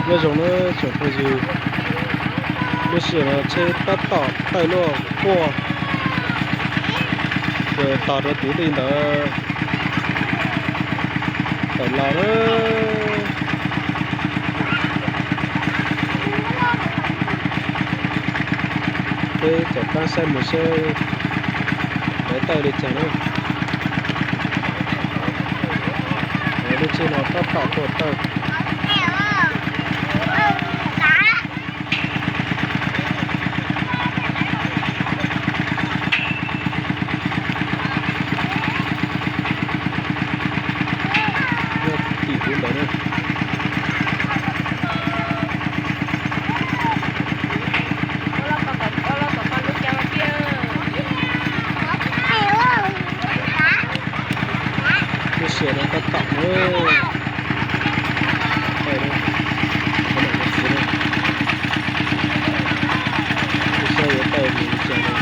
Nyob zoo nawb tsoom phooj ywg, lub sij hawm no tsheb tab tom tawm luaj quaj, ces tos rau tus dej ntawd tawm los na. Peb caum qab saib mus seb lawv tawm li cas na. Lub tsheb no tab tom tuaj tawm. Nyob tim ub ntawd na. Lub sij hawm no tab tom na. Lub sij hawm yuav tawm mus li cas no.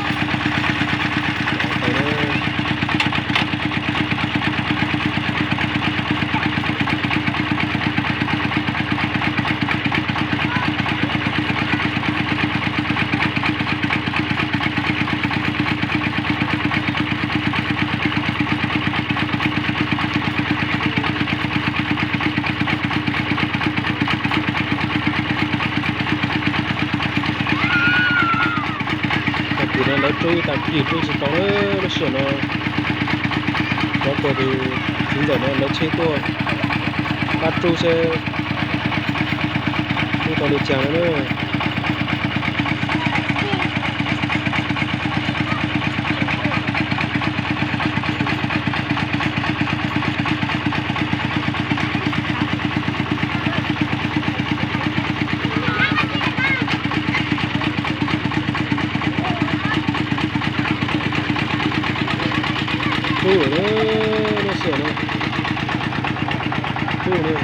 Tag kis no lawv rub ib tag kis rub tsis tau na, lub sij hawm no cov tuaj tus txiv ntxawm no lawv tsheb tuaj pab rub seb rub tau li cas no na. Kub lawm na, lub sij hawm no kub na.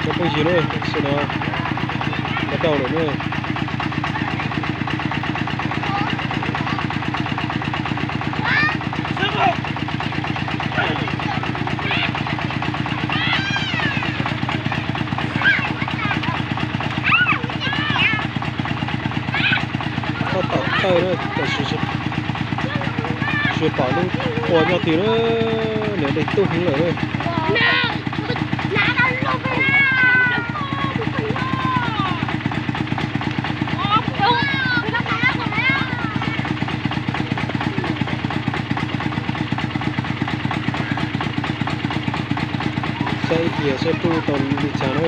Cov phooj ywg na, lub sij hawm no los tau lawm na. Tab tom tawm na, tam sim tsis pom lub ua nyob twg na, niam dej tub heev lawm na. Saib ib pliag saib rub tau li cas na.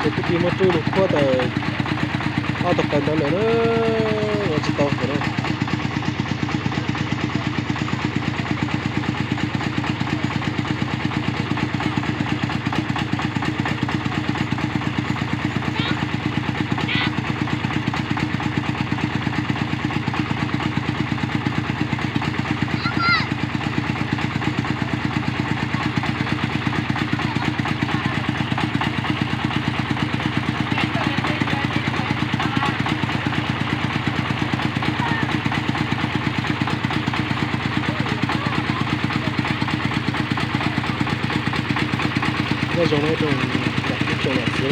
Ces twb muab rub lug khuab tau ob tog qawv ntawd lawm na, ua tsis tau qhov na. Nyob zoo na, ib tsoom niam txiv,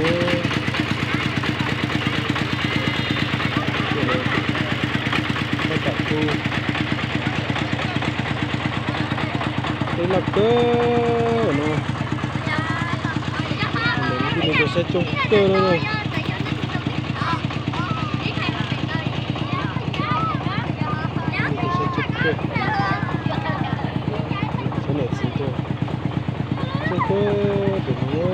tab tom tu, teb loj kawg no, ib tug saib coob kawg no. Saib niam txiv tuaj, coob kawg tus no.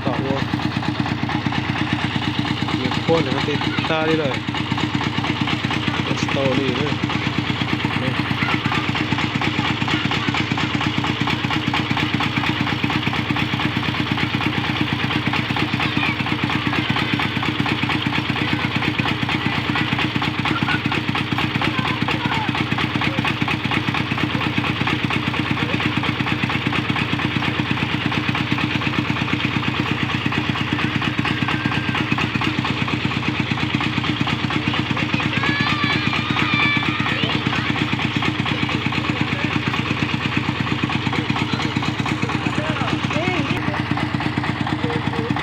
Tom ua, nws puag nws ho ti tag li lawm, ua tsis tau li.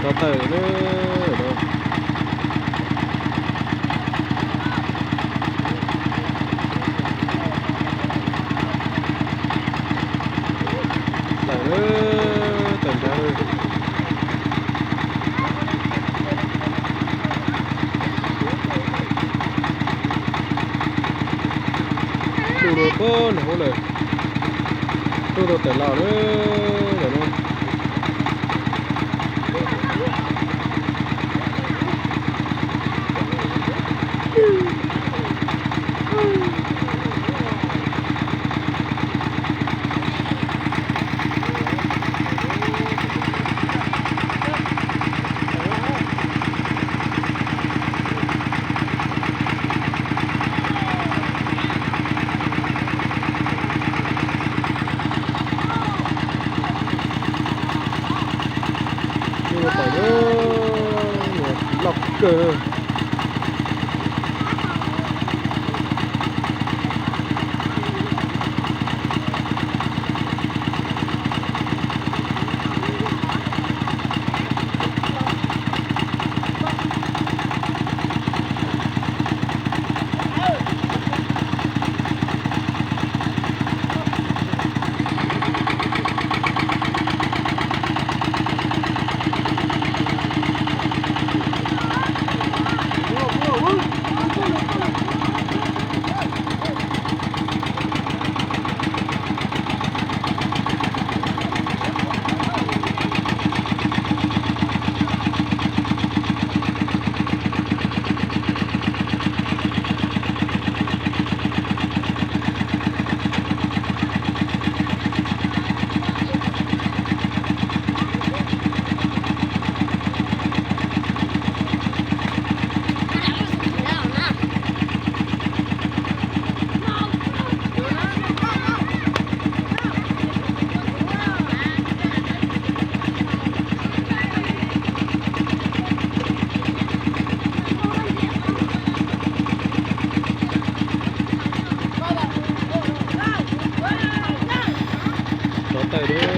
Rov tawm lawm. Tawm, tawm nrad. Tuj dua puag nram hauv lawm. Tuj dua tawm los lawm no. Tuj dua tawm lawm, loj kawg. Rov tawm lawm,